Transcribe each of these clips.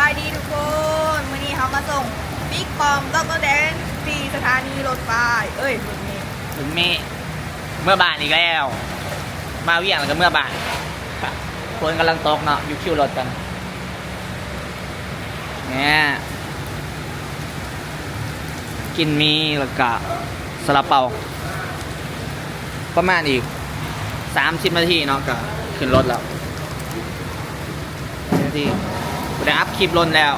ສະບາຍດີທຸກຄົນ ມື້ນີ້ເຮົາມາສົ່ງປິກປອມ ດອກເຕີ ແດນ ທີ່ສະຖານີລົດໄຟ ເອີຍ ລົດເມ ລົດເມ ເມືອບ້ານອີກແລ້ວ ມາວຽງແລ້ວກໍເມືອບ້ານ ຝົນກຳລັງຕົກເນາະ ຢູ່ຄິວລົດກັນ ແນ່ ກິນໝີ່ ແລ້ວກະຊາລາເປົາ ປະມານອີກສາມສິບນາທີເນາະ ກະຂຶ້ນລົດແລ້ວ ນາທີ ບໍ່ໄດ້ອັບຄລິບດົນແລ້ວ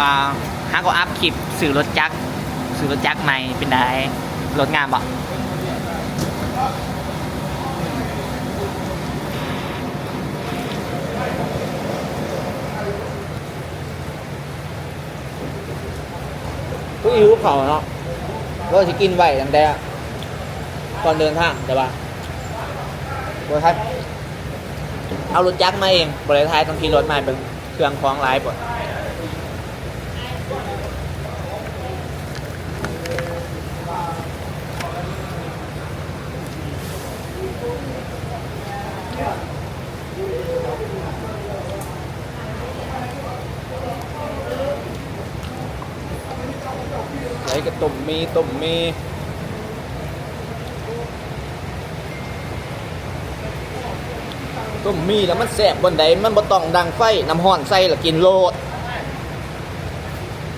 ອ່າ ຫາກໍອັບຄລິບຊື້ລົດຈັກ ຊື້ລົດຈັກໃໝ່ ເປັນໃດ ລົດງາມບໍ່? ຄືຫິວເຂົ້າເນາະ ວ່າຊິກິນໄວ້ຕັ້ງແຕ່ກ່ອນເດີນທາງ ແຕ່ວ່າບໍ່ທັນ ເອົາລົດຈັກມາເອງ ບໍ່ໄດ້ຖ່າຍ ຕ້ອງຂີ່ລົດມາເບິ່ງ ເຄື່ອງຂອງຫຼາຍໂພດ. ໃສ່ກະຕົ້ມໝີ່ ຕົ້ມໝີ່ ຕົ້ມໝີ່ແລ້ວມັນແຊບບ່ອນໃດ? ມັນບໍ່ຕ້ອງດັງໄຟ ນ້ຳຮ້ອນໃສ່ແລ້ວກິນໂລດ.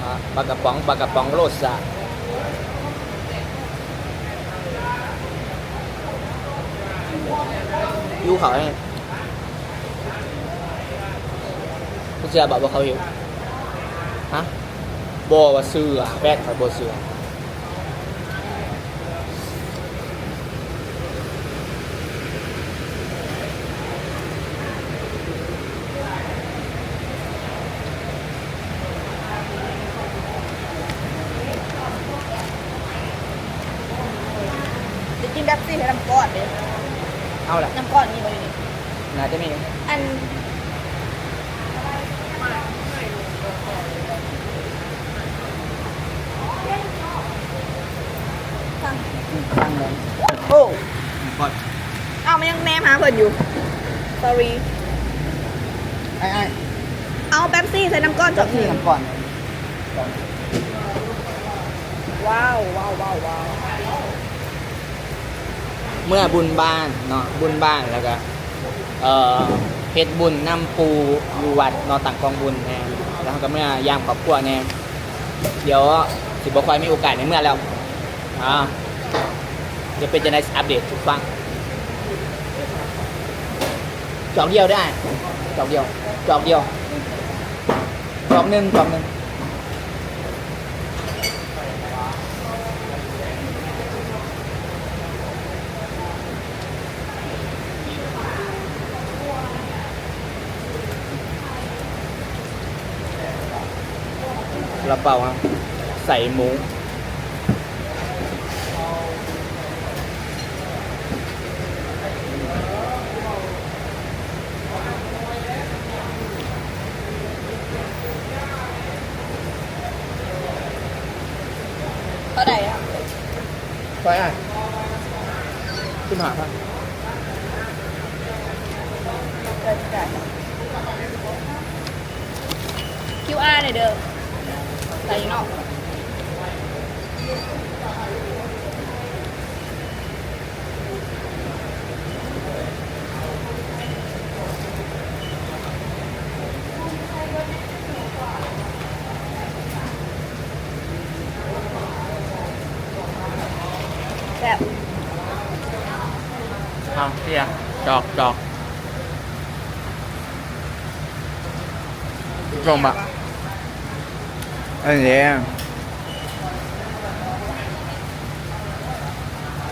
ອ່າ ປາກະປ໋ອງ ປາກະປ໋ອງໂລດຊະ ຫິວເຂົ້າແຮງ. ເຊື່ອບໍ່ວ່າເຂົາຫິວ? ຮະ? ບໍ່ວ່າເຊື່ອ ແຟນຂ້ອຍບໍ່ເຊື່ອ. ໄດ້ກິນເປັບຊີໃສ່ນ້ຳກ້ອນເດ້. ເອົາລະ ນ້ຳກ້ອນມີບໍ່ຢູ່ນີ້? ໜ້າຈະມີຢູ່ ອັນ ສັ່ງ ສັ່ງເລີຍ ໂອ້ ນ້ຳກ້ອນ ອ້າວ ມັນຍັງແນມຫາເພິ່ນຢູ່ sorry ອ້າຍໆ ເອົາເປັບຊີໃສ່ນ້ຳກ້ອນຈອກໜຶ່ງ ເປັບຊີນ້ຳກ້ອນ ວ້າວ ວ້າວ ວ້າວ ວ້າວ. ເມືອບຸນບ້ານເນາະ ບຸນບ້ານ ແລ້ວກະ ເອີ ເຮັດບຸນນຳປູ່ຢູ່ວັດເນາະ ຕັ້ງກອງບຸນແດ່ ແລ້ວເຮົາກະເມືອຢາມຄອບຄົວແດ່ ດຽວຊິບໍ່ຄ່ອຍມີໂອກາດໄດ້ເມືອແລ້ວ ອາ ດຽວເປັນຈັ່ງໃດຊິອັບເດດສູ່ຟັງ ຈອກດຽວເດີ ຈອກດຽວ ຈອກດຽວ ຈອກໜຶ່ງ ຈອກໜຶ່ງ. ຊາລາເປົາ ໃສ່ໝູ. ເທົ່າໃດອະ? ເທົ່າໃດອ້າຍ? ສິບຫ້າພັນ. ຄິວອາ ແດ່ເດີ ໃສ່ເນາະ. ແຊບ ເອົາ ເຊຍ ຈອກ ຈອກ. ສົມບະ ອັນນີ້ເດ້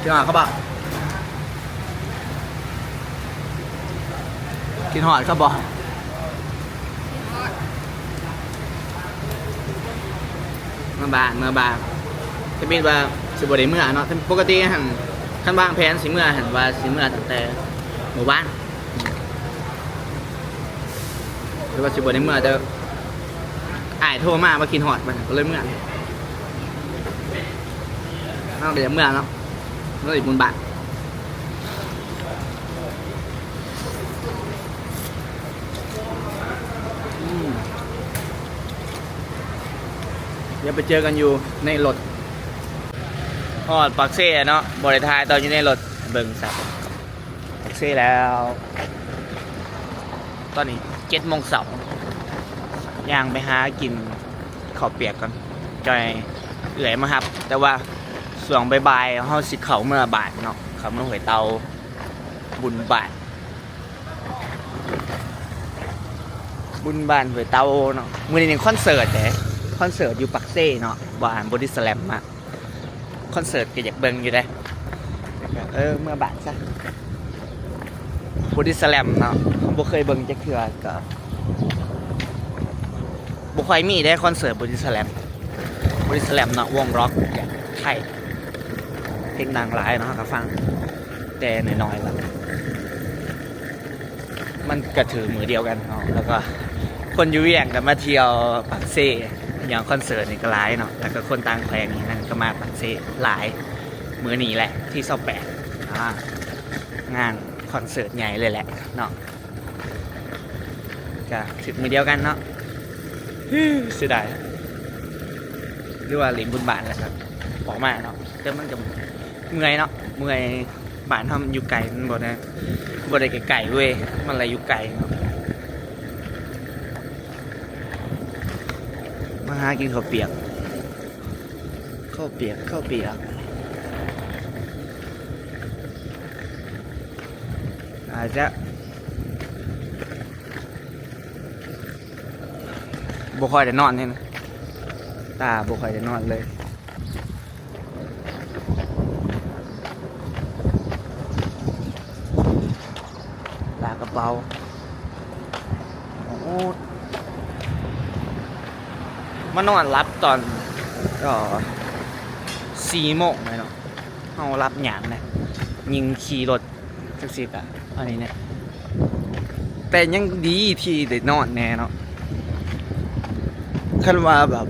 ກິນຮອດເຂົາບໍ່? ກິນຮອດເຂົາບໍ່? ເມືອບ້ານ ເມືອບ້ານ ທຳອິດວ່າຊິບໍ່ໄດ້ເມືອເນາະ ປົກກະຕິຫັ້ນ ຄັນວາງແຜນຊິເມືອຫັ້ນ ວ່າຊິເມືອຕັ້ງແຕ່ມື້ວານ ຫຼືວ່າຊິບໍ່ໄດ້ເມືອ ແຕ່ອ້າຍໂທມາວ່າຄິດຮອດ ບັດນີ້ກໍເລີຍເມືອ ເຮົາກໍຢາກເມືອເນາະ ເມືອຢູ່ບຸນບ້ານ. ອືມ ດຽວໄປເຈີກັນຢູ່ໃນລົດ. ຮອດປາກເຊແລ້ວເນາະ, ບໍ່ໄດ້ຖ່າຍຕອນຢູ່ໃນລົດ. ເບິ່ງຊະ ປາກເຊແລ້ວ. ຕອນນີ້ເຈັດໂມງເຊົ້າ, ຍ່າງໄປຫາກິນເຂົ້າປຽກກ່ອນ, ຈອຍເອື້ອຍມາຮັບ. ແຕ່ວ່າຊ່ວງບ່າຍໆ ເຮົາຊິເຂົ້າເມືອບ້ານເນາະ, ເຂົ້າເມືອຫ້ວຍເຕົາ, ບຸນບ້ານ. ບຸນບ້ານຫ້ວຍເຕົາເນາະ. ມື້ນີ້ນີ້ຄອນເສີດເດ້, ຄອນເສີດຢູ່ປາກເຊເນາະ, ບ້ານບໍດີ້ສະແລັມມາ. ຄອນເສີດກໍຢາກເບິ່ງຢູ່ເດ້, ເອີ ເມືອບ້ານຊະ. ບໍດີ້ສະແລັມເນາະ, ບໍ່ເຄີຍເບິ່ງຈັກເທື່ອ, ກໍບໍ່ຄ່ອຍມີເດ້ຄອນເສີດບໍດີ້ສະແລັມ. ບໍດີ້ສະແລັມເນາະ, ວົງລັອກຈາກໄທ, ເພງດັງຫຼາຍເນາະ, ເຮົາກໍຟັງແຕ່ນ້ອຍໆ ແລ້ວ. ມັນກະຖືກມື້ດຽວກັນເນາະ, ແລ້ວກໍຄົນຢູ່ວຽງກໍມາທ່ຽວປາກເຊ, ຫຍັງຄອນເສີດນີ້ກໍຫຼາຍເນາະ, ແລ້ວກໍຄົນຕ່າງແຂວງນີ້ນະ ກໍມາປາກເຊຫຼາຍ. ມື້ນີ້ແຫຼະ ທີຊາວແປດ ອ່າ ງານຄອນເສີດໃຫຍ່ເລີຍແຫຼະເນາະ, ກະຖືກມື້ດຽວກັນເນາະ. ເສຍດາຍ, ຫຼືວ່າຫຼິ້ນບຸນບ້ານແລ້ວກໍອອກມາເນາະ, ແຕ່ມັນກໍເມື່ອຍເນາະ, ເມື່ອຍ. ບ້ານເຮົາມັນຢູ່ໄກ, ມັນບໍ່ໄດ້ ບໍ່ໄດ້ໃກ້ໆເວີຍ, ມັນລະຢູ່ໄກເນາະ. ມາຫາກິນເຂົ້າປຽກ, ເຂົ້າປຽກ ເຂົ້າປຽກ. ອາດຈະບໍ່ຄ່ອຍໄດ້ນອນແຮງ, ຕາບໍ່ຄ່ອຍໄດ້ນອນເລີຍ. ລາກກະເປົາ. ໂອ້ ມານອນຫຼັບຕອນ ເອີ ສີ່ໂມງແມ່ນເນາະ, ເຮົາຫຼັບຍາກນະ, ຍິ່ງຂີ່ລົດ ຈັກຊິກະອັນນີ້ແນ່, ແຕ່ຍັງດີທີ່ໄດ້ນອນແນ່ເນາະ. ຄັນວ່າແບບ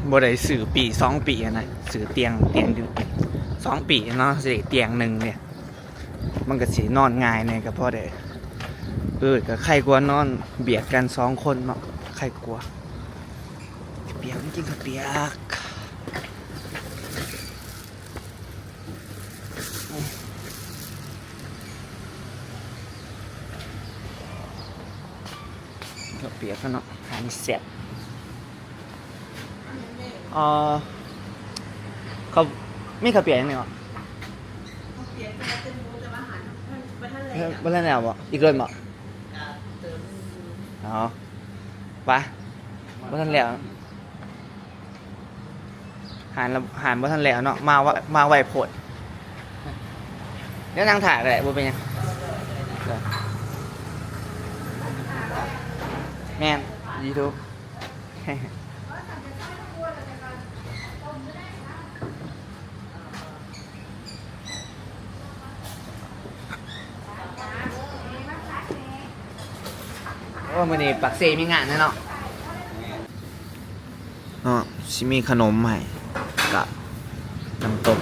ບໍ່ໄດ້ຊື້ປີສອງປີຫັ້ນນະ, ຊື້ຕຽງ ຕຽງຢູ່ສອງປີເນາະ, ຊິໄດ້ຕຽງໜຶ່ງເດ້, ມັນກໍຊິນອນງ່າຍແນ່, ກໍພໍໄດ້ ເອີ ກໍໄຄກວ່ານອນບຽດກັນສອງຄົນເນາະ, ໄຄກວ່າ. ປຽກ ມາກິນເຂົ້າປຽກ. ເຂົ້າປຽກເນາະ, ອາຫານແຊບ. ເອີ ເຂົາມີເຂົ້າປຽກຫຍັງແດ່ເກາະ? ເຂົ້າປຽກແຕ່ວ່າເຕັມໂຕ, ແຕ່ວ່າຫານບໍ່ທັນແລ້ວ. ບໍ່ທັນແລ້ວບໍ? ອີກດົນບໍ? ອໍ ໄປ ບໍ່ທັນແລ້ວ. ຫານລະ ຫານບໍ່ທັນແລ້ວເນາະ, ມາໄວ ມາໄວໂພດ. ແນວນັ່ງຖ້າກໍໄດ້ ບໍ່ເປັນຫຍັງ. ແມ່ນ ຢູທູບ. ໂອ້ ມື້ນີ້ປາກເຊມີງານແນ່ເນາະ. ເນາະ ຊິມີຂະໜົມໃຫ້ ກະນ້ຳຕົ້ມ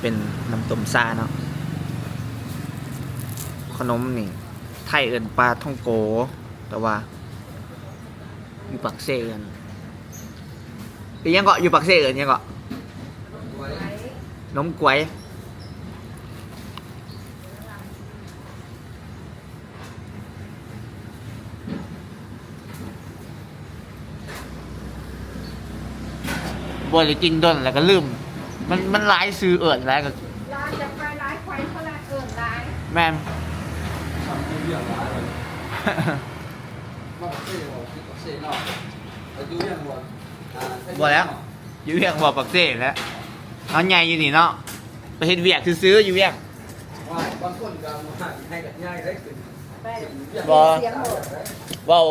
ເປັນນ້ຳຕົ້ມຊາເນາະ. ຂະໜົມນີ້ ໄທເອີ້ນປາທ່ອງໂກ, ແຕ່ວ່າຢູ່ປາກເຊເອີ້ນ ອີຫຍັງເກາະ? ຢູ່ປາກເຊເອີ້ນຫຍັງເກາະ? ໜົມກວຍ. ບໍ່ໄດ້ກິນດົນແລ້ວກໍລືມ, ມັນ ມັນຫຼາຍຊື່ເອີ້ນຫຼາຍກໍ ຫຼາຍຈາກໄປຫຼາຍໄຂວເຂົາລະເອີ້ນຫຼາຍ. ແມ່ນ. ບໍ່ແລ້ວ ຢູ່ວຽງເວົ້າປາກເຊແຫຼະ. ເຮົາໃຫຍ່ຢູ່ນີ້ເນາະ, ໄປເຮັດວຽກຊື່ໆ ຢູ່ວຽງ. ວ່າບາງຄົນກໍໃຫ້ກັບຍາຍໄດ້ຂຶ້ນ ບໍ່ ສຽງໂຫດ ເວົ້າ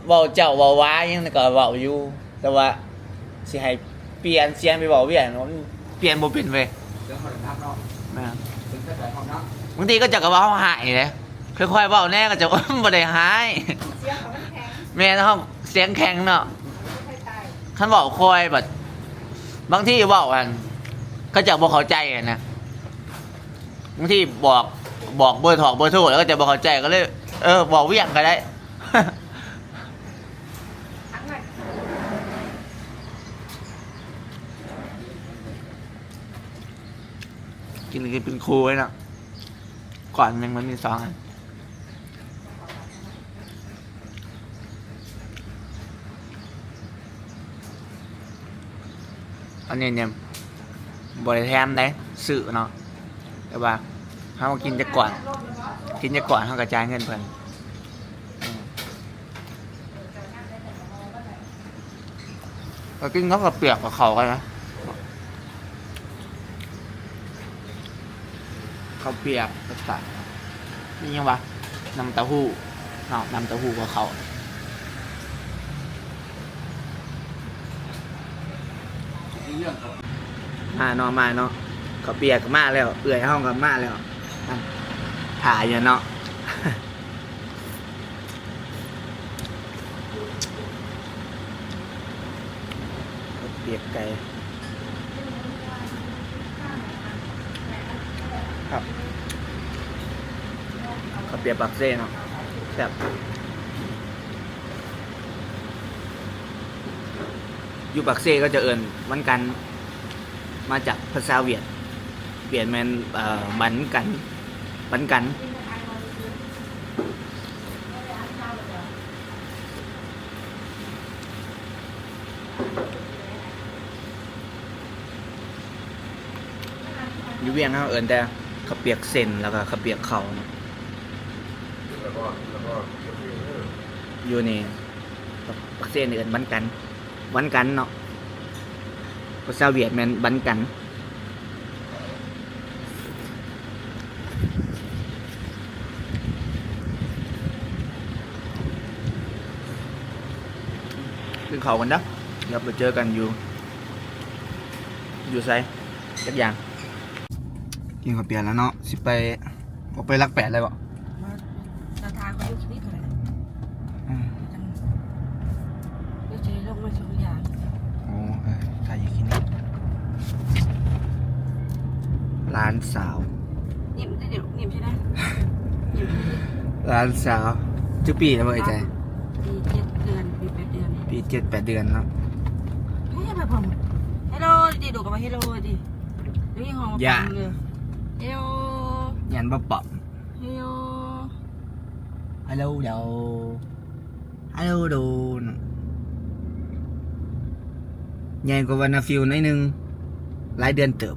ເວົ້າເຈົ້າເວົ້າວາຫຍັງກໍເວົ້າຢູ່, ແຕ່ວ່າຊິໃຫ້ປ່ຽນສຽງໄປເວົ້າວຽກ ມັນປ່ຽນບໍ່ເປັນເວີຍ. ສຽງມັນດັງເນາະ. ແມ່ນ. ເປັນແຕ່ໃດເຮົານະ ບາງທີເຂົາເຈົ້າກໍວ່າເຮົາຮ້າຍເດ້, ຄ່ອຍໆເວົ້າແດ່, ເຂົາເຈົ້າບໍ່ໄດ້ຮ້າຍ. ສຽງເຮົາມັນແຂງ. ແມ່ນ, ເຮົາສຽງແຂງເນາະ. ຄັນເວົ້າຄ່ອຍບັດ ບາງທີເວົ້າອັນ ເຂົາເຈົ້າບໍ່ເຂົ້າໃຈຫັ້ນນະ. ບາງທີບອກ ບອກເບີຖອກເບີໂທແລ້ວ ເຂົາເຈົ້າບໍ່ເຂົ້າໃຈ ກໍເລີຍ ເອີ ເວົ້າວຽງກໍໄດ້. ທັງນັ້ນ ກິນ ກິນເປັນຄູ່ເລີຍເນາະ ກ້ອນໜຶ່ງມັນມີສອງອັນ. ອັນນີ້ນີ້ບໍ່ໄດ້ແຖມເດ້ ຊື້ເນາະ ແຕ່ວ່າເຮົາກິນຈັກກ້ອນ ກິນຈັກກ້ອນເຮົາກໍຈ່າຍເງິນເພິ່ນ. ອືມ ກໍກິນກັບເຂົ້າປຽກກັບເຂົ້າກັນນະ ເຂົ້າປຽກ ແລ້ວກະ ມີຫຍັງວະ ນ້ຳເຕົ້າຫູ້ເນາະ ນ້ຳເຕົ້າຫູ້ກັບເຂົ້າ. ມາເນາະ ມາເນາະ ເຂົ້າປຽກກໍມາແລ້ວ ເອື້ອຍເຮົາກໍມາແລ້ວ ຖ້າຢູ່ເນາະ. ເຂົ້າປຽກໄກ່ ຄັບ ເຂົ້າປຽກປາກເຊເນາະ ແຊບ. ຢູ່ປາກເຊເຂົາຈະເອີ້ນ ມັນກັນ ມາຈາກພາສາຫວຽດ ຫວຽດແມ່ນ ເອີ ມັນກັນ ມັນກັນ. ຢູ່ວຽງເຮົາເອີ້ນແຕ່ເຂົ້າປຽກເສັ້ນ ແລ້ວກໍເຂົ້າປຽກເຂົ້າເນາະ ຢູ່ນີ້ປາກເຊເອີ້ນມັນກັນ ວັນກັນເນາະ ພາສາຫວຽດແມ່ນບັນກັນ. ກິນເຂົ້າກັນເດີ ດຽວໄປເຈີກັນຢູ່ ຢູ່ໃສຈັກຢ່າງ. ກິນເຂົ້າປຽກແລ້ວເນາະ ຊິໄປ ອອກໄປຫຼັກແປດເລີຍບໍ? ມາ ສະຖານກໍຢູ່ຄລິນິກຫັ້ນແຫຼະ ອືມ ດຽວຊິລົງມາສົ່ງຢາ. ໂອ້ ເອີ ຖ້າຢູ່ຄລິນິກ. ຫຼານສາວ ຍິ້ມເດີ ຍິ້ມໃສ່ນະ ຍິ້ມ ຫຼານສາວ ຈັກປີແລ້ວບໍ່ເອີຍໃຈ? ປີເຈັດເດືອນ ປີແປດເດືອນ ປີເຈັດແປດເດືອນເນາະ. ເຮັດແບບ ເຮໂລ ດີ ດູກວ່າເຮໂລ ດີ ຢູ່ຫ້ອງ ຢ່າ ເຮໂລ ຢ້ານບໍ່ປອບ. ເຮໂລ ເຮໂລ ເດ ເຮໂລ ໂດນ ໃຫຍ່ກວ່າວານາຟິວໜ້ອຍໜຶ່ງ ຫຼາຍເດືອນເຕີບ.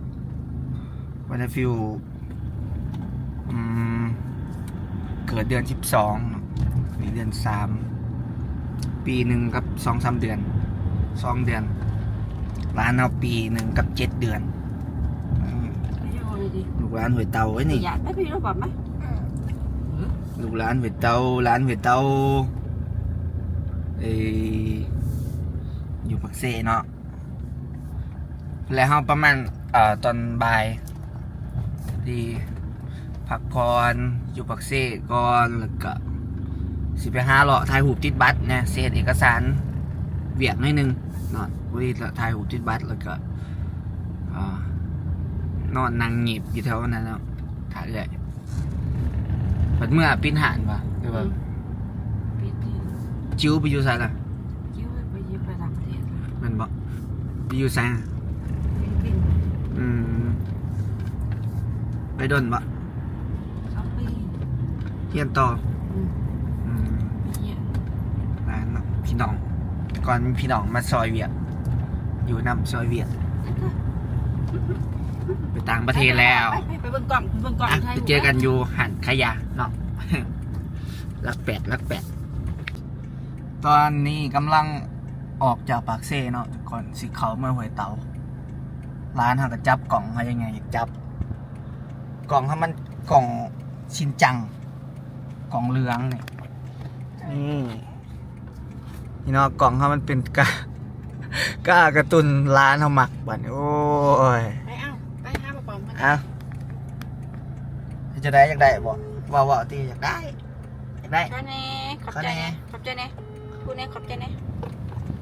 ວານາຟິວ ອືມ ເກີດເດືອນສິບສອງເນາະ ນີ້ເດືອນສາມ ປີໜຶ່ງກັບສອງສາມເດືອນ ສອງເດືອນ. ຫຼານເຮົາປີໜຶ່ງກັບເຈັດເດືອນ. ອືມ ລູກຫຼານຫ້ວຍເຕົ່າເອີຍນີ້ ຢາກໄປພີ່ລູກບອກມາ ລູກຫຼານຫ້ວຍເຕົ່າ ຫຼານຫ້ວຍເຕົ່າ ເອີ ຢູ່ປາກເຊເນາະ. ແລ້ວເຮົາປະມານ ເອີ ຕອນບ່າຍ ທີ່ ພັກຜ່ອນຢູ່ປາກເຊກ່ອນ ແລ້ວກະຊິໄປຫາເລາະຖ່າຍຮູບຕິດບັດແດ່ ຊິເຮັດເອກະສານວຽກໜ້ອຍໜຶ່ງເນາະ ພໍດີຖ່າຍຮູບຕິດບັດ ແລ້ວກະ ອ່າ ນອນນັ່ງຫຍິບຢູ່ແຖວນັ້ນເນາະ ຖ້າເອື້ອຍ ບັດເມື່ອປິດຮ້ານຫວາ ຫຼືວ່າ ອືມ ປິດ ຈິວໄປຢູ່ໃສລະ? ຈິວໄປຢູ່ຕ່າງປະເທດ ແມ່ນບໍ່? ໄປຢູ່ໃສ? ຟີລິບປິນ. ອືມ ໄປດົນບໍ່? ສອງປີ. ຮຽນຕໍ່? ອືມ ອືມ ໄປຮຽນ. ນັ້ນເນາະ ພີ່ນ້ອງ ກ່ອນມີພີ່ນ້ອງມາຊ່ອຍວຽກ ຢູ່ນຳຊ່ອຍວຽກ ໄປຕ່າງປະເທດແລ້ວ. ໄປ ໄປ ໄປເບິ່ງກ້ອງ ໄປເບິ່ງກ້ອງ ອ່ະ ໄປເຈີກັນຢູ່ຮ້ານຂາຍຢາເນາະ ຫຼັກແປດ ຫຼັກແປດ. ຕອນນີ້ກຳລັງອອກຈາກປາກເຊເນາະ ກ່ອນຊິເຂົ້າເມືອງຫ້ວຍເຕົ່າ. ຫຼານເຮົາກໍຈັບກ້ອງເຮົາຍັງໄງ ຈັບກ້ອງເຮົາ ມັນກ້ອງຊິນຈັງ ກ້ອງເຫຼືອງນີ້ ນີ້ ນີ້ເນາະ ກ້ອງເຮົາມັນເປັນກາ ກາກາຕູນຫຼານເຮົາມັກ ບາດນີ້ ໂອ້ຍ ໄປ ເອົາ ໄປຫາປອມ. ເອົາ ເຮັດຈັ່ງໃດ ຢາກໄດ້ບໍ່? ເວົ້າ ເວົ້າຕິ ຢາກໄດ້ ຢາກໄດ້. ຂໍແດ່ ຂອບໃຈແດ່ ຂອບໃຈແດ່ ຂອບໃຈແດ່ ຂອບໃຈແດ່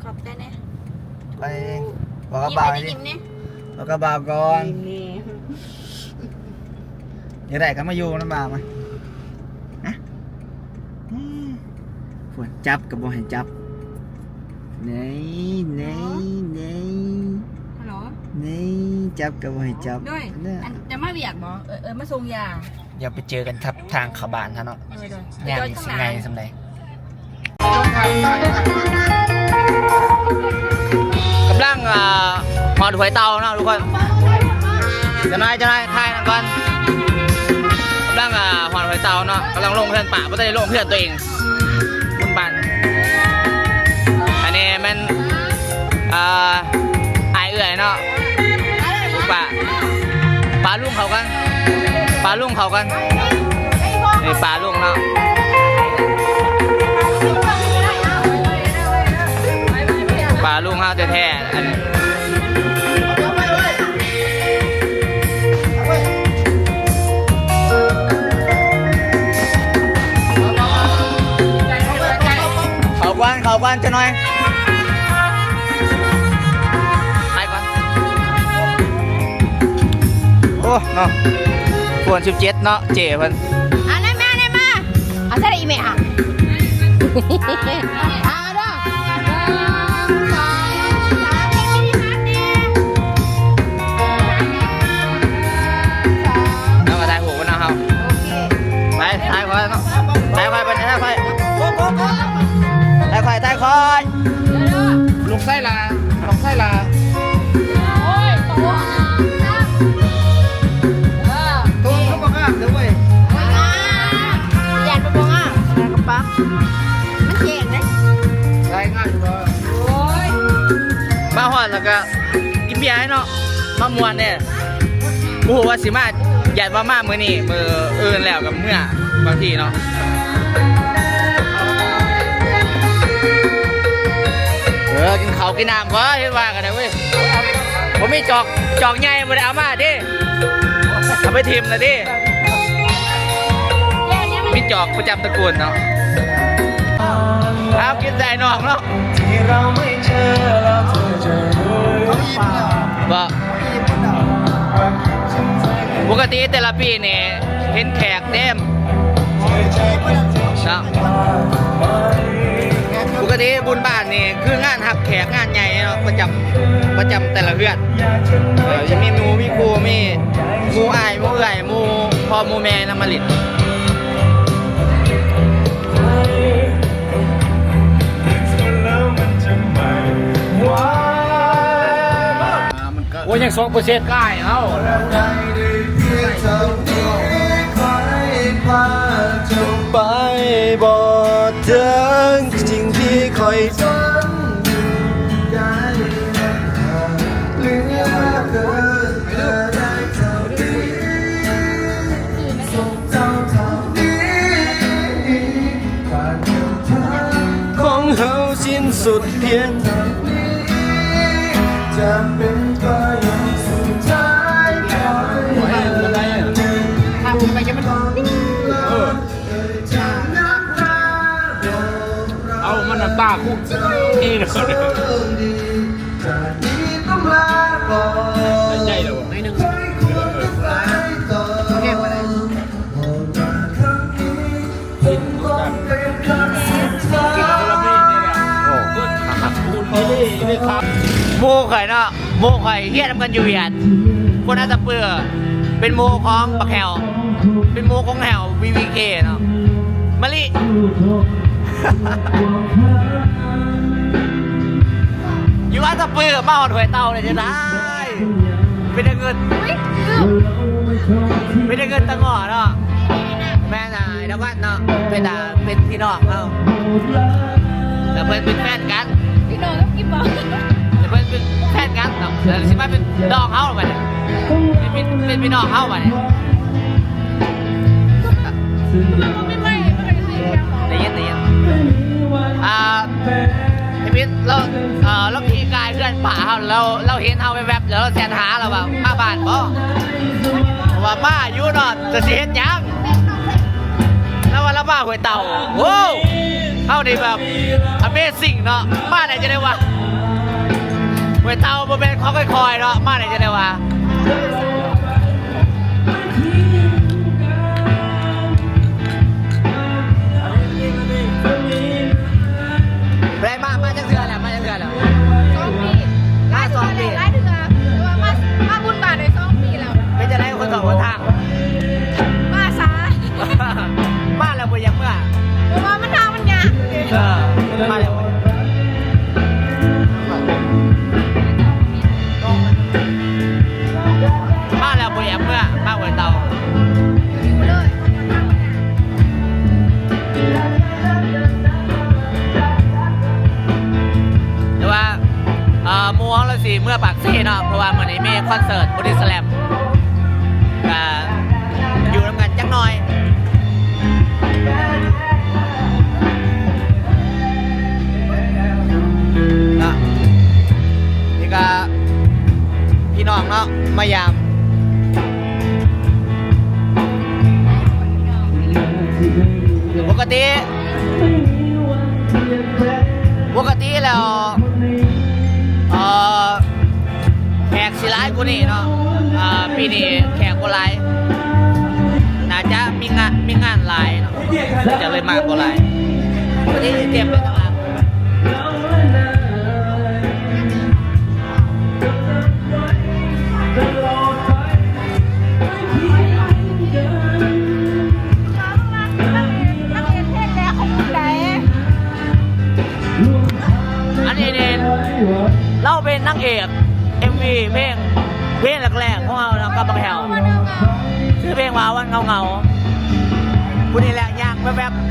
ຂອບໃຈແດ່. ໄປ ບອກກັບບ່າວ ຍິ້ມແດ່ ຍິ້ມແດ່ ບອກກັບບ່າວກ່ອນ ຍິ້ມແດ່. ຢາກໄດ້ກໍມາຢູ່ນຳບ່າວມາ ນະ ອືມ ພຸ້ນ ຈັບກໍບໍ່ໃຫ້ຈັບ ເນຍ ເນຍ ເນຍ. ຮັລໂຫຼ ນີ້ຈັບກໍບໍ່ໃຫ້ຈັບ ໂດຍ ເນາະ ອັນຈະມາວຽກບໍ່? ເອີ ເອີ ມາສົ່ງຢາ ດຽວໄປເຈີກັນຄັບທາງເຂົ້າບ້ານຊະເນາະ ໂດຍໆ ງານຊິງ່າຍສ່ຳໃດ. ກຳລັງ ອ່າ ຮອດຫ້ວຍເຕົ່າເນາະທຸກຄົນ ຈັກໜ້ອຍ ຈັກໜ້ອຍ ຖ່າຍນຳກ່ອນ ກຳລັງ ອ່າ ຮອດຫ້ວຍເຕົ່າເນາະ ກຳລັງລົງເຮືອນປ້າ ບໍ່ທັນໄດ້ລົງເຮືອນຕົວເອງ ບຸນບ້ານ ອັນນີ້ແມ່ນ ອ່າ ອ້າຍເອື້ອຍເນາະ ປ້າ ປ້າລຸງເຂົາກັນ ປ້າລຸງເຂົາກັນ ນີ້ປ້າລຸງເນາະ ປ້າລຸງເຮົາແທ້ໆ ອັນນີ້ ເຂົ້າກ່ອນ ເຂົ້າກ່ອນຈັກໜ້ອຍ ໄປກ່ອນ ໂອ້ ເນາະ ຄວນສິບເຈັດເນາະ ເຈ້ເພິ່ນ ອ່ະ ໄດ້ມາ ໄດ້ມາ ເອົາໃສ່ໄດ້ອີ່ແມ່ ອ່ະ ອ່ະ ເອົາເດີ ໜຶ່ງ ສອງ ສາມ ເຮັດພິທີພັດແດ່ ເຮົາກໍຖ່າຍຮູບກັນເນາະເຮົາ ໂອເຄ ໄປ ຖ່າຍຂ້ອຍເນາະ ຖ່າຍຂ້ອຍ ໄປ ຖ່າຍຂ້ອຍ ຖ່າຍຂ້ອຍ ຖ່າຍຂ້ອຍ ລູກຊາຍຫຼ້າ ລູກຊາຍຫຼ້າ ໂອ້ຍ ໂຕງາມ ເອີ ໂຕງາມ ຄືບໍ່ງາມເດີ້ເວີຍ ງາມ ຢ້ານບໍ່ງາມ ກະປັກ ມັນແຈ້ງເດ້ ລາຍງານຢູ່ບໍ່ ໂອ້ຍ ມາຮອດແລ້ວກະ ກິນເບຍໃຫ້ເນາະ ມາມ່ວນແດ່ ບໍ່ຮູ້ວ່າຊິມາ ຢ້ານວ່າມາມື້ນີ້ ມື້ອື່ນແລ້ວກໍເມືອ ບາງທີເນາະ ເອີ ກິນເຂົ້າກິນນ້ຳກ່ອນ ເຮັດວ່າກັນນະເວີຍ ບໍ່ມີຈອກ ຈອກໃຫຍ່ບໍ່ໄດ້ເອົາມາເດ້ ເອົາໄປຖິ້ມລະເດ້ ມີຈອກປະຈຳຕະກູນເນາະ ເອົາກິນໃສ່ນອກເນາະ. ບໍ່ ປົກກະຕິແຕ່ລະປີນີ້ເຫັນແຂກເຕັມເນາະ ປົກກະຕິບຸນບ້ານນີ້ຄືງານຮັບແຂກງານໃຫຍ່ເນາະ ປະຈຳ ປະຈຳແຕ່ລະເຮືອນ ເອີ ຈະມີໝູ່ມີຄູ່ ມີໝູ່ອ້າຍໝູ່ເອື້ອຍ ໝູ່ພໍ່ໝູ່ແມ່ນຳມາຫຼິ້ນ. ໂອ້ຍ ຍັງສອງເປີເຊັນ ກາຍເຮົາ ໄປບໍ່ເຖິງສິ່ງທີ່ຂ້ອຍຝັນ ເຫຼືອເກີນ ເກີນໄດ້ເທົ່ານີ້ ຂອງເຮົາສິ້ນສຸດພຽງເທົ່ານີ້ ຈະເປັນປະໂຫຍດສຸດທ້າຍ ເອີ ເອົາມັນນ້ຳຕາຄຸ ນີ້ເດີ ໃຫຍ່ແລ້ວບໍ່? ໜ້ອຍໜຶ່ງ ໂອເຄ ບໍ່ໄດ້ ໝູ່ຂ້ອຍເນາະ ໝູ່ຂ້ອຍຮຽນນຳກັນຢູ່ຫວຽດ ຄົນອັດຕະປື ເປັນໝູ່ຂອງບັກແຫ້ວ ເປັນໝູ່ຂອງແຫ້ວ ວີວີເຄ ເນາະ ມະລິ ຢູ່ອັດຕະປື ມາຮອດຫ້ວຍເຕົ່າໄດ້ຈັ່ງໃດ ເປັນຕາເງິນ ເປັນຕາເງິນຕາງໍ້ເນາະ ແມ່ນ ດາວັນເນາະ ເປັນ ເປັນພີ່ນ້ອງເຮົາ ແລ້ວເພິ່ນເປັນແຟນກັນ ພີ່ນ້ອງກັບກິບບໍ ແລ້ວເພິ່ນເປັນແຟນກັນເນາະ ແລ້ວຊິມາເປັນນ້ອງເຮົາບັດນີ້ ເປັນ ເປັນ ເປັນພີ່ນ້ອງເຮົາບັດນີ້ ໄດ້ຍິນ ໄດ້ຍິນ ອ່າ ພີ່ພິດ ລາວ ເອີ ລາວຂີ່ກາຍເຮືອນປ້າເຮົາ ລາວ ລາວເຫັນເຮົາແວບໆ ແລ້ວລາວແຊັດຫາ ລາວວ່າມາບ້ານບໍ່? ເຮົາວ່າມາຢູ່ເນາະ ແຕ່ຊິເຮັດຫຍັງ? ລາວວ່າລາວມາຫ້ວຍເຕົ່າ ໂອ້ ເຮົານີ້ແບບ Amazing ເນາະ ມາໄດ້ຈັ່ງໃດວະ? ຫ້ວຍເຕົ່າບໍ່ແມ່ນຂອງຄ່ອຍໆເນາະ ມາໄດ້ຈັ່ງໃດວະ? ໄດ້ມາ ມາຈັກເທື່ອແລ້ວ? ມາຈັກເທື່ອແລ້ວ? ສອງປີ ມາສອງປີ ຫຼາຍເທື່ອ ແຕ່ວ່າມາ ມາແລ້ວ ມາແລ້ວບໍ່ໄດ້ເມືອ ມາຫົວເຕົາ. ແຕ່ວ່າ ເອີ ໝູ່ເຮົາລະຊິເມືອປາກເຊເນາະ ເພາະວ່າມື້ນີ້ມີຄອນເສີດ Body Slam ກະຢູ່ນຳກັນຈັກໜ່ອຍ. ເນາະ ນີ້ກະພີ່ນ້ອງເນາະ ມາຢາມ. ປົກກະຕິ ປົກກະຕິແລ້ວ ເອີ ແຂກຊິຫຼາຍກວ່ານີ້ເນາະ. ເອີ ປີນີ້ແຂກບໍ່ຫຼາຍ ໜ້າຈະມີງານ ມີງານຫຼາຍເນາະ ກະເລີຍມາບໍ່ຫຼາຍ. ວັນນີ້ເຕັມເລີຍ. ອັນນີ້ນີ້ ລາວເປັນນາງເອກເອັມວີເພງ ເພງແລກໆຂອງເຮົາເນາະ ກັບບັກແຮວ ຊື່ເພງວ່າວັນເຫງົາໆ. ຜູ້ນີ້ແຫຼະ ຍ່າງແວັບໆ.